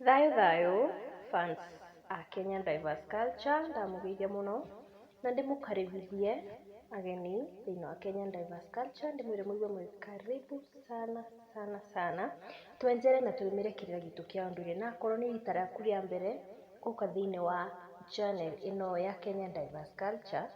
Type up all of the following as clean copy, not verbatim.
Thayũ thayũ fans a Kenyan Diverse Culture, ndamũgeithia mũno na ndĩmũkaribithie ageni thĩinĩ wa Kenyan Diverse Culture, ndĩmwĩre mũigue mwĩ karibu sana sana sana, twenjere na tũrĩmĩre kĩrĩra gitũ kĩa ũndũire, na akorwo nĩ rita rĩaku rĩa mbere gũka thĩinĩ wa channel ĩno ya Kenyan Diverse Culture,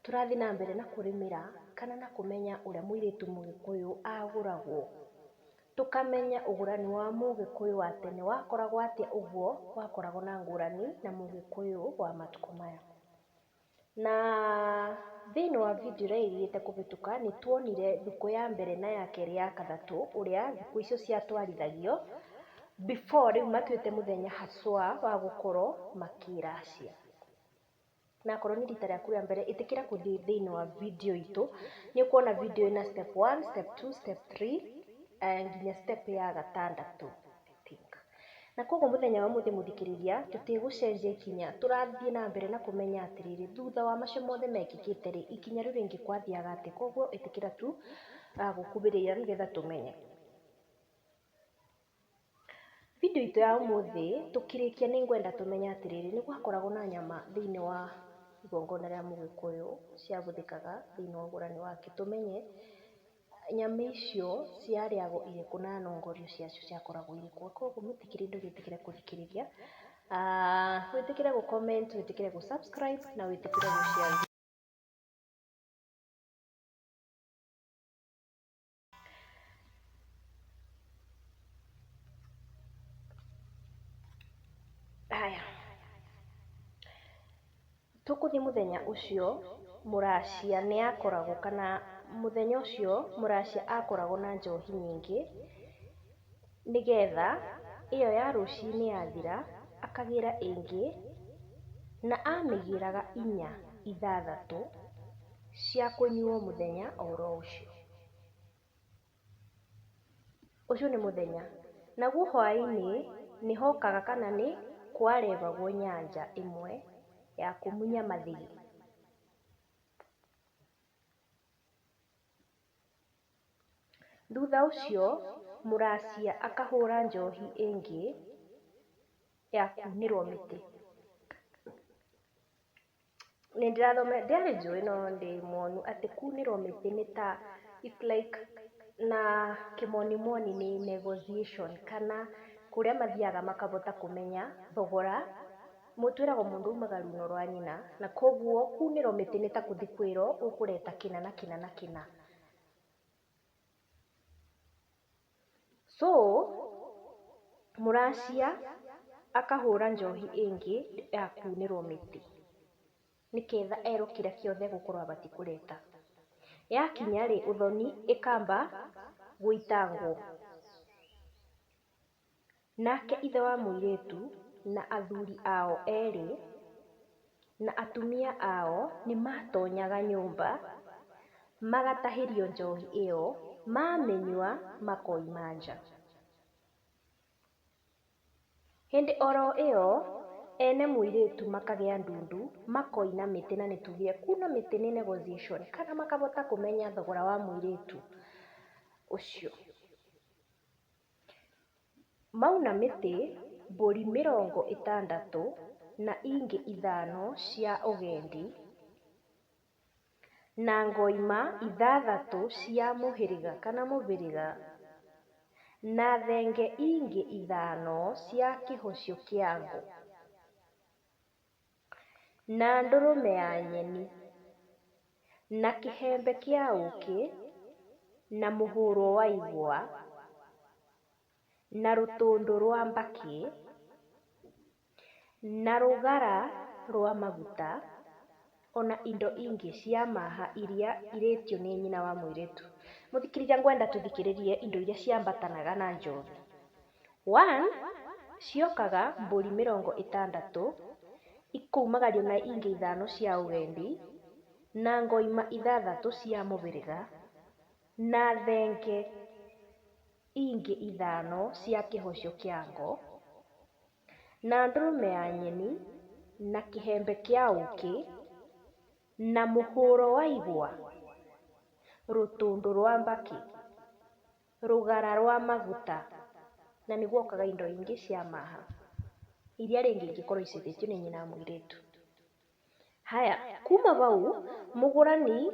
tũrathiĩ na mbere na kũrĩmĩra kana na kũmenya ũrĩa mũirĩtu mũgĩkũyũ agũragwo. Tũkamenya ũgũrani wa mũgĩkũyũ wa tene wakoragwo atĩa ũguo wakoragwo na ngũrani na mũgĩkũyũ wa matukũ maya. Na thĩinĩ wa video ĩrĩa ĩrĩgĩte kũhĩtũka nĩ tuonire thikũ ya mbere na ya kerĩ ya kathatũ ũrĩa thikũ icio ciatwarithagio before rĩu matuĩte mũthenya haswa wa gũkorwo makĩracia. Na akorwo nĩ rita rĩaku rĩa mbere ĩtĩkĩra kũthiĩ thĩinĩ wa video itũ, nĩ ũkuona video ĩna step 1, step 2, step 3 nginya step ya gatandatũ I think. Na koguo mũthenya wa ũmũthĩ mũthikĩrĩria, tũtigũcenjia ikinya, tũrathiĩ na mbere na kũmenya atĩrĩrĩ, thutha wa macio mothe mekĩkĩte rĩ, ikinya rĩu rĩngĩ kwathiaga atĩa, koguo ĩtĩkĩra tu gũkuhĩrĩria nĩgetha tũmenye. Video itũ ya ũmũthĩ tũkĩrĩkia nĩ ngwenda tũmenye atĩrĩrĩ, nĩ gwakoragwo na nyama thĩinĩ wa igongona rĩa mũgĩkũyũ ciahũthĩkaga thĩinĩ wa ũgũrani wake, tũmenye nyama icio ciarĩagwo irĩkũ na nongorio ciacio ciakoragwo irĩkũ. Koguo mũthikĩrĩria ndũgetĩkĩre kũthikĩrĩria, wĩtĩkĩre gũ comment, wĩtĩkĩre gũ subscribe na wĩtĩkĩre gũ share. Haya, tũkũthiĩ mũthenya ũcio mũracia nĩ akoragwo kana mũthenya ũcio mũracia akoragwo na njohi nyingĩ nĩgetha ĩyo ya rũcinĩ yathira akagĩra ĩngĩ na amĩgĩraga inya ithathatũ cia kũnyuo mũthenya oro ũcio. Ũcio nĩ mũthenya. Naguo hwaĩ-inĩ nĩ hokaga kana nĩ kwarehagwo nyanja ĩmwe ya kũmunya mathĩgĩ. Thutha ũcio mũracia akahũra njohi ĩngĩ ya kunĩrwo mĩtĩ. Nĩ ndĩrathoma ndiarĩ njũĩ no ndĩ muonu atĩ kunĩrwo mĩtĩ nĩ ta it's like na kĩmonimoni nĩ negotiation kana kũrĩa mathiaga makahota kũmenya thogora, twĩragwo mũndũ aumaga runo rwa nyina, na koguo kunĩrwo mĩtĩ nĩ ta kũthiĩ kwĩrwo ũkũreta kĩna na kĩna na kĩna. So mũracia akahũra njohi ĩngĩ ya kunĩrwo mĩtĩ nĩketha erwo kĩrĩa kĩothe egũkorwo abatiĩ kũreta. Yakinya rĩ, ũthoni ĩkamba gũitangwo. Nake ithe wa mũirĩtu na athuri ao erĩ na atumia ao nĩ matonyaga nyũmba magatahĩrio njohi ĩyo, mamĩnyua makoima nja. Hĩndĩ oro ĩyo, ene mũirĩtu makagĩa ndundu, makoina mĩtĩ na nĩtugire kuna mĩtĩ nĩ negotiation kana makahota kũmenya thogora wa mũirĩtu ũcio. Mauna mĩtĩ, mbũri mĩrongo ĩtandatũ na ingĩ ithano cia ũgendi, na ngoima ithathatũ cia mũhĩrĩga kana mũhĩrĩga, na thenge ingĩ ithano cia kĩhocio kĩa ngo, na ndũrũme ya nyeni, na kĩhembe kĩa ũũkĩ, na mũhũrwo wa igwa, na rũtũndũ rwa mbakĩ, na rũgara rwa maguta, ona indo ingĩ cia maha iria irĩtio nĩ nyina wa mũirĩtu. Mũthikĩrĩria ngwenda tũthikĩrĩrie indo iria ciambatanaga na njohi. One, ciokaga mbũri mĩrongo ĩtandatũ, ikaumagario na ingĩ ithano cia ũgendi, na ngoima ithathatũ cia mũhĩrĩga, na thenge ingĩ ithano cia kĩhocio kĩa ngo, na ndũrũme ya nyeni, na kĩhembe kĩa ũũkĩ, na mũhũro wa igwa, rũtũndũ rwa mbakĩ, rũgara rwa maguta, Na nĩ guokaga indo ingĩ cia maha iria rĩngĩ ingĩkorwo icĩtĩtio nĩ nyina wa mũirĩtu. Haya, kuma bau mũgũrani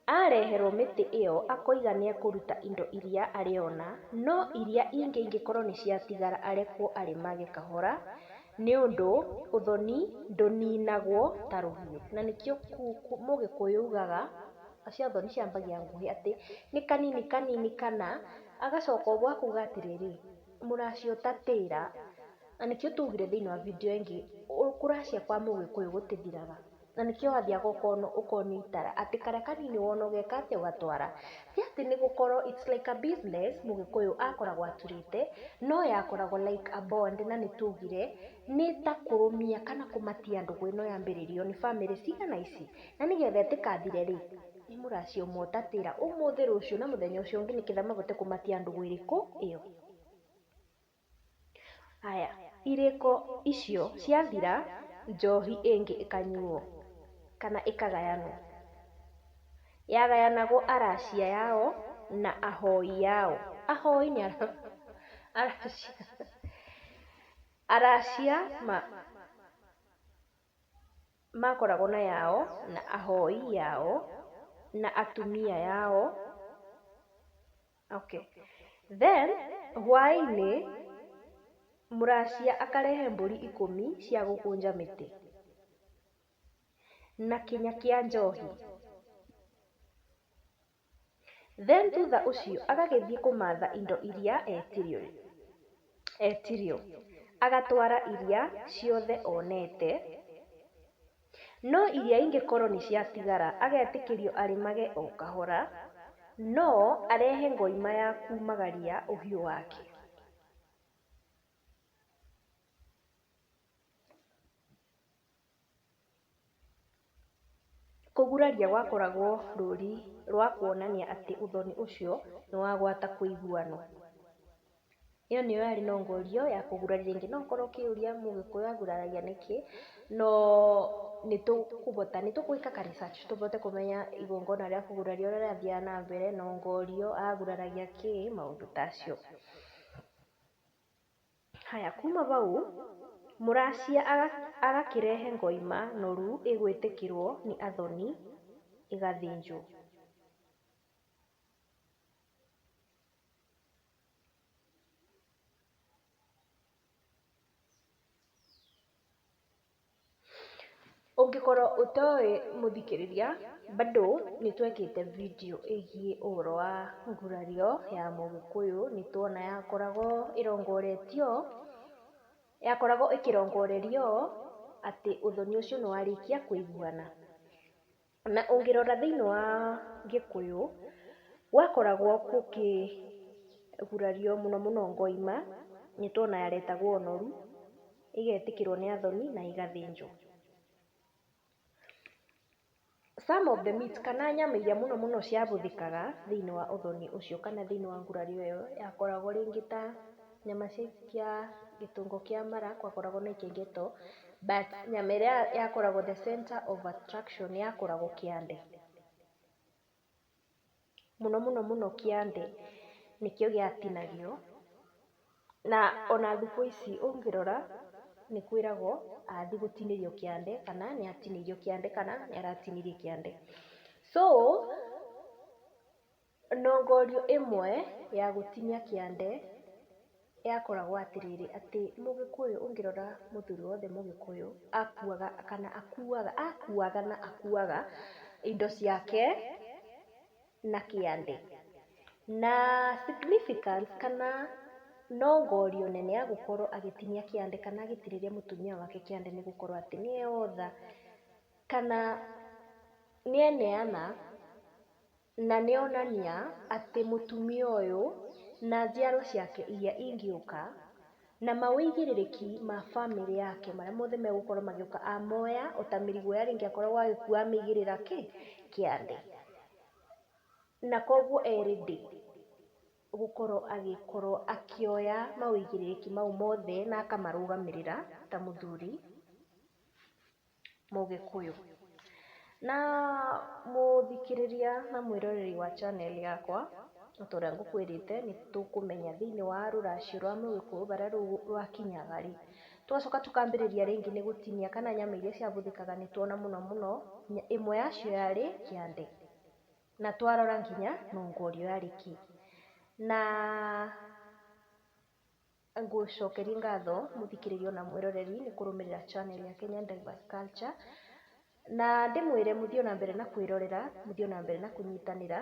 areherwo mĩtĩ ĩyo akoiga nĩekũruta indo iria arĩona, no iria ingĩ ingĩkorwo nĩ ciatigara arekwo arĩmage kahora nĩũndũ ũthoni ndũninagwo ta rũhiũ. Na nĩkĩo mũgĩkũyũ augaga cia thoni ciambagia nguhĩ atĩ nĩ kanini kanini kana, agacoka ũguo akauga atĩrĩrĩ, mũracia ũtatĩra. Na nĩkĩo twaugire thĩinĩ wa video ĩngĩ, kũracia kwa mũgĩkũyũ gũtithiraga. Na nĩkĩo wathiaga ũkonio itara, atĩ karĩa kanini wona ũgeka atĩa, ũgatwara. Ti atĩ nĩ gũkorwo it's like a business mũgĩkũyũ akoragwo aturĩte, no yakoragwo like a bond na nĩ twaugire nĩ ta kũrũmia kana kũmatia ndũgũ ĩno yambĩrĩrio nĩ bamĩrĩ cigana ici. Na nĩgetha ĩtĩkathire rĩ, nĩ mũracia ũmwe ũtatĩra ũmũthĩ, rũciũ na mũthenya ũcio ũngĩ nĩketha mahote kũmatia ndũgũ ĩrĩkũ ĩyo. Haya, irĩko icio ciathira, njohi ĩngĩ ĩkanyuo kana ĩkagayanwo. Yagayanagwo aracia yao na ahoi yao. Ahoi nĩ aracia, aracia makoragwo na yao na ahoi yao na atumia yao. Okay. Then hwaĩ-inĩ mũracia akarehe mbũri 10 cia gũkũnja mĩtĩ na kĩnya kĩa njohi. Then thutha ũcio agagĩthiĩ kũmatha indo iria etirio. Agatwara iria ciothe onete, no iria ingĩkorwo nĩ ciatigara agetĩkĩrio arĩmage o kahora, no arehe ngoima ya kumagaria ũhiũ wake. Kũguraria gwakoragwo rũri rwa kuonania atĩ ũthoni ũcio nĩ wagwata kũiguanwo. Ĩyo nĩyo yarĩ nongorio ya kũguraria. Rĩngĩ no ũkorwo ũkĩũria mũgĩkũyũ aguraragia nĩkĩ, no nĩ tũkũbota nĩ tũgwĩka ka research tũbote kũmenya igongona rĩa kũguraria ũrĩa rĩrathiaga na mbere, nongorio aguraragia kĩ, maũndũ ta acio. Haya, kuma bau mũracia agakĩrehe ngoima noru ĩgwĩtĩkĩrwo nĩ athoni ĩgathĩnjwo. Ũngĩkorwo ũtoĩ mũthikĩrĩria, bado nĩ twekĩte video ĩgiĩ ũhoro wa ngurario ya mũgĩkũyũ, nĩ tuona yakoragwo ĩrongoretio, yakoragwo ĩkĩrongorerio atĩ ũthoni ũcio nĩ warĩkia kũiguana. Na ũngĩrora thĩinĩ wa gĩkũyũ, gwakoragwo gũkĩgurario mũno mũno ngoima, nĩ tuona yaretagwo noru, ĩgetĩkĩrwo nĩ athoni na ĩgathĩnjwo. Some of the meat kana nyama iria mũno mũno ciahũthĩkaga thĩinĩ wa ũthoni ũcio kana thĩinĩ wa ngurario ĩyo yakoragwo rĩngĩ ta nyama cia gĩtũngo kĩa mara, gwakoragwo na ikengeto, but nyama ĩrĩa yakoragwo the center of attraction yakoragwo kĩande. Mũno mũno mũno kĩande nĩkĩo gĩatinagio. Na ona thikũ ici ũngĩrora nĩ kwĩragwo athi gũtinĩrio kĩande kana nĩ atinĩirio kĩande kana nĩ aratinirie kĩande. So nongorio ĩmwe ya gũtinia kĩande yakoragwo atĩrĩrĩ, atĩ mũgĩkũyũ ũngĩrora mũthuri wothe mũgĩkũyũ akuaga kana akuaga, akuaga na akuaga indo ciake na kĩande. Na significance kana nongorio nene ya gũkorwo agĩtinia kĩande kana agĩtinĩria mũtumia wake kĩande nĩ gũkorwo atĩ nĩ eyotha kana nĩ eneana na nĩonania atĩ mũtumia ũyũ na njiarwa ciake iria ingĩũka na mawĩigĩrĩrĩki ma bamĩrĩ yake marĩa mothe megũkorwo magĩũka amoya o ta mĩrigo ĩrĩa rĩngĩ akoragwo agĩkua amĩigĩrĩra kĩ kĩande. Na koguo e ready gũkorwo agĩkorwo akĩoya mawĩigĩrĩrĩki mau mothe na akamarũgamĩrĩra ta mũthuri mũgĩkũyũ. Na mũthikĩrĩria na mwĩroreri wa channel yakwa, O ta ũrĩa ngũkwĩrĩte nĩ tũkũmenya thĩinĩ wa rũracio rwa mũgĩkũyũ barĩa rwakinyaga rĩ. Tũgacoka tũkambĩrĩria rĩngĩ nĩ gũtinia kana nyama iria ciahũthĩkaga nĩ tuona mũno mũno ĩmwe yacio yarĩ kĩande. Na twarora nginya nongorio yarĩ kĩ. Na ngũcokerie ngatho mũthikĩrĩria ona mwĩroreri nĩ kũrũmĩrĩra channel ya Kenyan Diverse Culture. Na ndĩmwĩre mũthiĩ ona mbere na kwĩrorera, mũthiĩ ona mbere na kũnyitanĩra,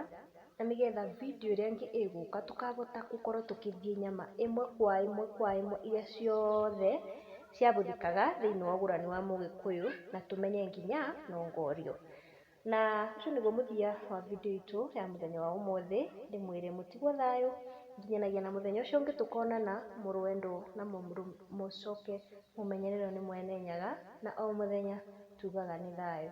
na nĩgetha video ĩrĩa ĩngĩ ĩgũka tũkahota gũkorwo tũkĩthiĩ nyama ĩmwe kwa ĩmwe kwa ĩmwe iria ciothe ciahũthĩkaga thĩinĩ wa ũgũrani wa mũgĩkũyũ na tũmenye nginya nongorio. Na ũcio nĩguo mũthia wa video itũ ya mũthenya wa ũmũthĩ, ndĩmwĩre mũtigwo thayũ nginyanagia na mũthenya ũcio ũngĩ tũkonana, mũrũendwo na mũcoke mũmenyererwo nĩ Mwene Nyaga, na o mũthenya tugaga nĩ thayũ.